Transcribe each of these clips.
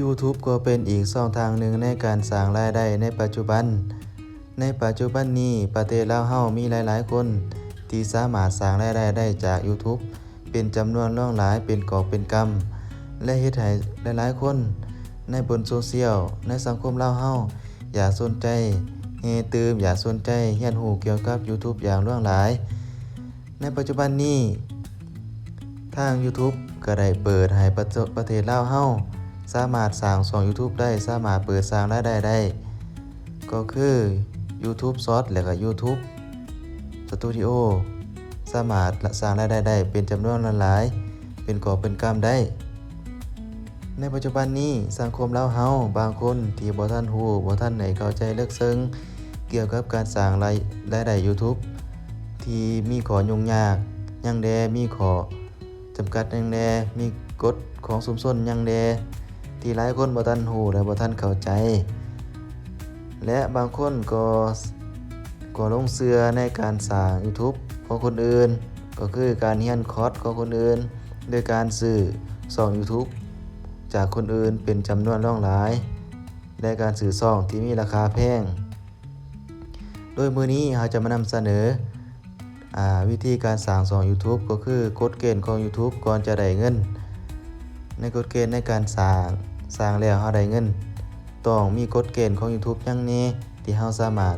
YouTube ກໍເປັນອີກຊ່ອງທາງໜຶ່ງໃນການສ້າງລາຍໄດ້ໃນປັດຈຸບັນ. ໃນປັດຈຸບັນນີ້ ປະເທດລາວເຮົາມີຫຼາຍໆຄົນທີ່ສາມາດສ້າງລາຍໄດ້ໄດ້ຈາກ YouTube ເປັນຈຳນວນຫຼວງຫຼາຍ ເປັນກອບເປັນກຳ ແລະ ເຮັດໃຫ້ຫຼາຍໆຄົນໃນບົນໂຊຊຽວ ໃນສັງຄົມລາວເຮົາ ຢາກສົນໃຈແຫ່ຕື່ມ ຢາກສົນໃຈຮຽນຮູ້ກ່ຽວກັບ YouTube ຢ່າງຫຼວງຫຼາຍ. ໃນປັດຈຸບັນນີ້ ທາງ YouTube ກໍໄດ້ເປີດໃຫ້ປະເທດ ປະເທດລາວເຮົາສາມາດສ້າງຊ່ອງ YouTube ໄດ້, ສາມາດເປີດສ້າງລາຍໄດ້ໄດ້ ກໍຄື YouTube Short ແລະ ກໍ YouTube Studio ສາມາດສ້າງລາຍໄດ້ໄດ້ເປັນຈຳນວນຫຼວງຫຼາຍ ເປັນກອບເປັນກຳໄດ້. ໃນປັດຈຸບັນນີ້ ສັງຄົມລາວເຮົາບາງຄົນທີ່ບໍ່ທັນຮູ້ ບໍ່ທັນໄດ້ເຂົ້າໃຈເລິກເຊິ່ງກ່ຽວກັບການສ້າງລາຍ ລາຍໄດ້ YouTube ທີ່ມີຂໍ້ຫຍຸ້ງຍາກຫຍັງແດ່, ມີຂໍ້ຈຳກັດຫຍັງແດ່, ມີກົດຂອງຊຸມຊົນຫຍັງແດ່ ທີ່ຫຼາຍຄົນບໍ່ທັນຮູ້ ແລະ ບໍ່ທັນເຂົ້າໃຈ ແລະ ບາງຄົນກໍ ກໍຫຼົງເຊື່ອໃນການສ້າງ YouTube ຂອງຄົນອື່ນ ກໍຄືການຮຽນຄອດຂອງຄົນອື່ນ ໂດຍການຊື້ຊ່ອງ YouTube ຈາກຄົນອື່ນເປັນຈຳນວນຫຼວງຫຼາຍ ແລະ ການຊື້ຊ່ອງທີ່ມີລາຄາແພງ. ໂດຍມື້ນີ້ເຮົາຈະມານຳສະເໜີ ອາ ວິທີການສ້າງຊ່ອງ YouTube ກໍຄືກົດເກນຂອງ YouTube ກ່ອນຈະໄດ້ເງິນ. ໃນກົດເກນໃນການສ້າງ ສ້າງແລ້ວເຮົາໄດ້ເງິນ ຕ້ອງມີກົດເກນຂອງ YouTube ຫຍັງແດ່ທີ່ເຮົາສາມາດ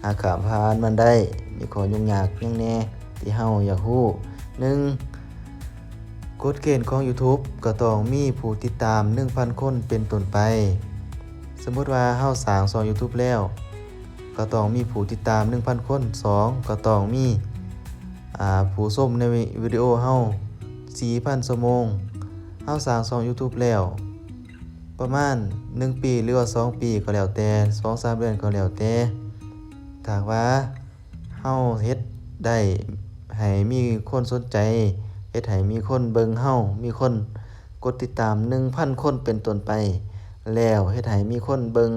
ຫາຂ້າມຜ່ານມັນໄດ້? ມີຂໍ້ຫຍຸ້ງຍາກຫຍັງແດ່ທີ່ເຮົາຢາກຮູ້? ໜຶ່ງ ກົດເກນຂອງ YouTube ກໍຕ້ອງມີຜູ້ຕິດຕາມໜຶ່ງພັນຄົນເປັນຕົ້ນໄປ. ສົມມຸດວ່າເຮົາສ້າງຊ່ອງ YouTube ແລ້ວ ກໍຕ້ອງມີຜູ້ຕິດຕາມໜຶ່ງພັນຄົນ. ສອງ ກໍຕ້ອງມີ ອາ ຜູ້ຊົມໃນວິດີໂອເຮົາສີ່ພັນຊົ່ວໂມງ. ເຮົາສ້າງຊ່ອງ YouTube ແລ້ວ ປະມານໜຶ່ງປີ ຫຼືວ່າສອງປີກໍແລ້ວແຕ່ ສອງສາມເດືອນກໍແລ້ວແຕ່ ຖ້າຫາກວ່າເຮົາເຮັດໄດ້ໃຫ້ມີຄົນສົນໃຈ, ເຮັດໃຫ້ມີຄົນເບິ່ງເຮົາ, ມີຄົນກົດຕິດຕາມໜຶ່ງພັນຄົນເປັນຕົ້ນໄປ ແລ້ວເຮັດໃຫ້ມີຄົນເບິ່ງ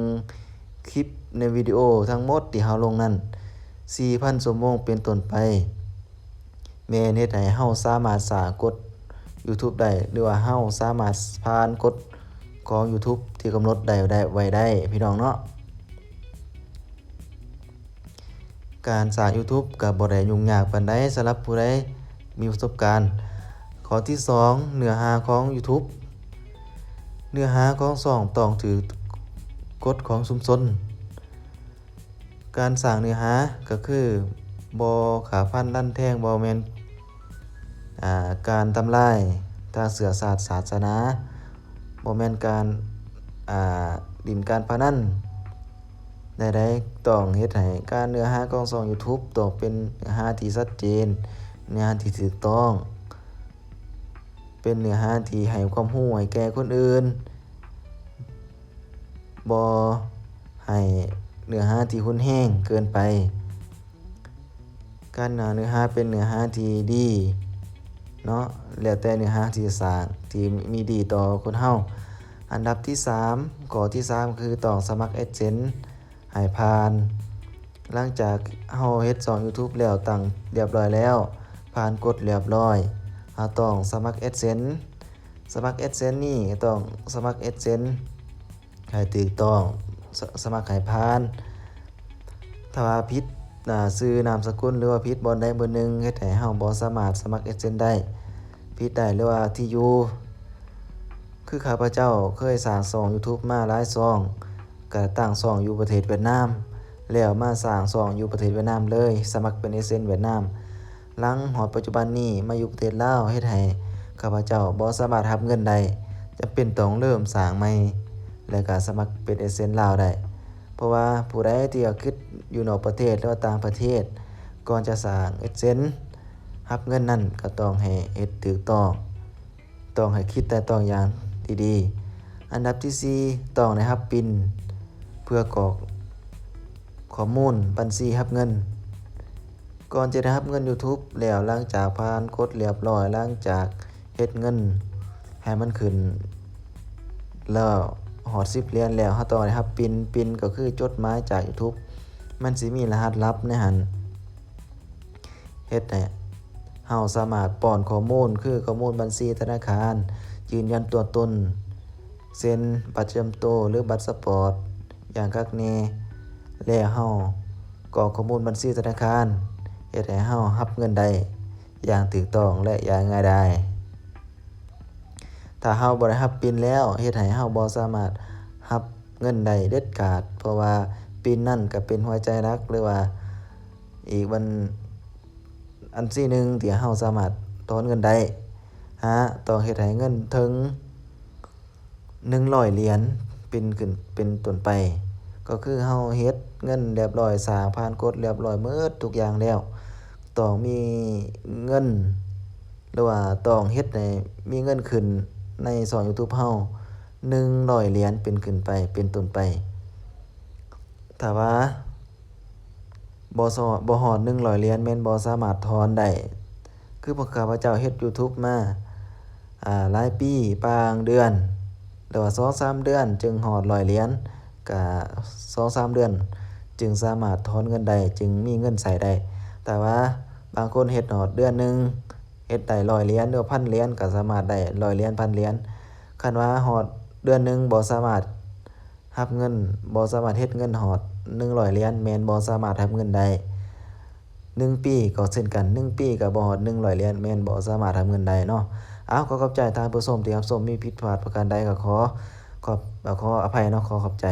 ຄລິບໃນວິດີໂອທັງໝົດທີ່ເຮົາລົງນັ້ນສີ່ພັນຊົ່ວໂມງເປັນຕົ້ນໄປ ແມ່ນເຮັດໃຫ້ເຮົາສາມາດສ້າງກົດ YouTube ໄດ້ ຫຼືວ່າເຮົາສາມາດຜ່ານກົດຂອງ YouTube ທີ່ກຳນົດໄດ້ ໄດ້ ໄວ້ໄດ້ ພີ່ນ້ອງເນາະ. ການສ້າງ YouTube ກໍບໍ່ໄດ້ຫຍຸ້ງຍາກປານໃດ ສຳລັບຜູ້ໃດມີປະສົບການ. ຂໍ້ທີສອງ ເນື້ອຫາຂອງ YouTube ເນື້ອຫາຂອງຊ່ອງຕ້ອງຖືກກົດຂອງຊຸມຊົນ. ການສ້າງເນື້ອຫາກໍຄືບໍ່ຂ້າຟັນລັນແທງ, ບໍ່ແມ່ນ ອາ ການທຳລາຍທາງເຊື້ອຊາດສາສະໜາ, ບໍ່ແມ່ນການ ອາ ຫຼິ້ນການພະນັນໃດໆ. ຕ້ອງເຮັດໃຫ້ການເນື້ອຫາຂອງຊ່ອງ YouTube ຕ້ອງເປັນເນື້ອຫາທີ່ຊັດເຈນ, ເນື້ອຫາທີ່ຖືກຕ້ອງ, ເປັນເນື້ອຫາທີ່ໃຫ້ຄວາມຮູ້ໃຫ້ແກ່ຄົນອື່ນ. ບໍ່ໃຫ້ເນື້ອຫາທີ່ຮຸນແຮງເກີນໄປ. ການຫາເນື້ອຫາເປັນເນື້ອຫາທີ່ດີເນາະ, ແລ້ວແຕ່ເນື້ອຫາທີ່ສ້າງທີ່ມີດີຕໍ່ຄົນເຮົາ. ອັນດັບທີສາມ ຂໍ້ທີສາມ ຄືຕ້ອງສະໝັກ AdSense ໃຫ້ຜ່ານ. ຫຼັງຈາກເຮົາເຮັດຊ່ອງ YouTube ແລ້ວ, ຕັ້ງຮຽບຮ້ອຍແລ້ວ, ຜ່ານກົດຮຽບຮ້ອຍ, ເຮົາຕ້ອງສະໝັກ AdSense. ສະໝັກ AdSense ນີ້ຕ້ອງສະໝັກ AdSense ໃຫ້ຖືກຕ້ອງ, ສະ ສະໝັກໃຫ້ຜ່ານ. ຖ້າວ່າຜິດ ອາ ຊື່ນາມສະກຸນ ຫຼືວ່າຜິດບ່ອນໃດບ່ອນໜຶ່ງ ເຮັດໃຫ້ເຮົາບໍ່ສາມາດສະໝັກ AdSense ໄດ້, ຜິດໄດ້ ຫຼືວ່າທີ່ຢູ່. ຄືຂ້າພະເຈົ້າເຄີຍສ້າງຊ່ອງ YouTube ມາຫຼາຍຊ່ອງ, ກະຕັ້ງຊ່ອງຢູ່ປະເທດຫວຽດນາມ ແລ້ວມາສ້າງຊ່ອງຢູ່ປະເທດຫວຽດນາມເລີຍ, ສະໝັກເປັນ AdSense ຫວຽດນາມ. ຫຼັງຮອດປັດຈຸບັນນີ້ ມາຢູ່ປະເທດລາວ ເຮັດໃຫ້ຂ້າພະເຈົ້າບໍ່ສາມາດຮັບເງິນໄດ້, ຈຳເປັນຕ້ອງເລີ່ມສ້າງໃໝ່ ແລະ ກະສະໝັກເປັນ AdSense ລາວໄດ້. ເພາະວ່າຜູ້ໃດທີ່ເຮັດຢູ່ນອກປະເທດ ຫຼືວ່າຕ່າງປະເທດ, ກ່ອນຈະສ້າງ AdSense ຮັບເງິນນັ້ນ ກໍຕ້ອງໃຫ້ເຮັດຖືກຕ້ອງ. ຕ້ອງໃຫ້ຄິດໄຕ່ຕອງຢ່າງດີໆ. ອັນດັບທີສີ່ ຕ້ອງໄດ້ຮັບປິນເພື່ອກອກຂໍ້ມູນບັນຊີຮັບເງິນ. ກ່ອນຈະໄດ້ຮັບເງິນ YouTube ແລ້ວ, ຫຼັງຈາກຜ່ານກົດຮຽບຮ້ອຍ, ຫຼັງຈາກເຮັດເງິນໃຫ້ມັນຂຶ້ນແລ້ວ, ຮອດສິບຫຼຽນແລ້ວ, ເຮົາຕ້ອງໄດ້ຮັບປິນ. ປິນກໍຄືຈົດໝາຍຈາກ YouTube, ມັນຊິມີລະຫັດລັບໃນຫັ້ນ. ເຮັດໃຫ້ເຮົາສາມາດປ້ອນຂໍ້ມູນ ຄືຂໍ້ມູນບັນຊີທະນາຄານ, ຢືນຢັນຕົວຕົນ, ເຊັ່ນ ບັດປະຈຳໂຕ ຫຼື ບັດສະປອດຢ່າງຄັກແນ່ ແລ້ວເຮົາກອກຂໍ້ມູນບັນຊີທະນາຄານ ເຮັດໃຫ້ເຮົາຮັບເງິນໄດ້ຢ່າງຖືກຕ້ອງ ແລະ ຢ່າງງ່າຍດາຍ. ຖ້າເຮົາບໍ່ໄດ້ຮັບປິ່ນແລ້ວ ເຮັດໃຫ້ເຮົາບໍ່ສາມາດຮັບເງິນໄດ້ເດັດຂາດ ເພາະວ່າປິ່ນນັ້ນກໍເປັນຫົວໃຈຫຼັກ ຫຼືວ່າອີກບັນ ອັນຊີໜຶ່ງທີ່ເຮົາສາມາດຖອນເງິນໄດ້. ຫ້າ ຕ້ອງເຮັດໃຫ້ເງິນເຖິງໜຶ່ງຮ້ອຍຫຼຽນເປັນຂຶ້ນ ເປັນຕົ້ນໄປ ກໍຄືເຮົາເຮັດເງິນລຽບຮ້ອຍ ສ້າງຜ່ານກົດລຽບຮ້ອຍໝົດທຸກຢ່າງແລ້ວ ຕ້ອງມີເງິນ ຫຼືວ່າຕ້ອງເຮັດໃຫ້ມີເງິນຂຶ້ນໃນຊ່ອງຢູທູບເຮົາ ໜຶ່ງຮ້ອຍຫຼຽນເປັນຂຶ້ນໄປ ເປັນຕົ້ນໄປ. ຖ້າວ່າບໍ່ຊອ ບໍ່ຮອດໜຶ່ງຮ້ອຍຫຼຽນ ແມ່ນບໍ່ສາມາດຖອນໄດ້. ຄືພວກຂ້າພະເຈົ້າເຮັດຢູທູບມາ ອາ ຫຼາຍປີ ບາງເດືອນ ຫຼືວ່າສອງສາມເດືອນຈຶ່ງຮອດຮ້ອຍຫຼຽນ ກະສອງສາມເດືອນຈຶ່ງສາມາດຖອນເງິນໄດ້ ຈຶ່ງມີເງິນໃຊ້ໄດ້. ແຕ່ວ່າບາງຄົນເຮັດຮອດເດືອນໜຶ່ງ ເຮັດໄດ້ຮ້ອຍຫຼຽນ ຫຼືວ່າພັນຫຼຽນ ກໍສາມາດໄດ້ຮ້ອຍຫຼຽນ ພັນຫຼຽນ. ຄັນວ່າຮອດເດືອນໜຶ່ງບໍ່ສາມາດຮັບເງິນ ບໍ່ສາມາດເຮັດເງິນຮອດໜຶ່ງຮ້ອຍຫຼຽນ ແມ່ນບໍ່ສາມາດຮັບເງິນໄດ້. ໜຶ່ງປີກໍເຊັ່ນກັນ ໜຶ່ງປີກໍບໍ່ຮອດໜຶ່ງຮ້ອຍຫຼຽນ ແມ່ນບໍ່ສາມາດຮັບເງິນໄດ້ເນາະ. ເອົາ ຂໍຂອບໃຈທ່ານຜູ້ຊົມທີ່ຮັບຊົມ ມີຜິດພາດປະການໃດກໍຂໍ ຂອບ ຂໍອະໄພເນາະ ຂໍຂອບໃຈ.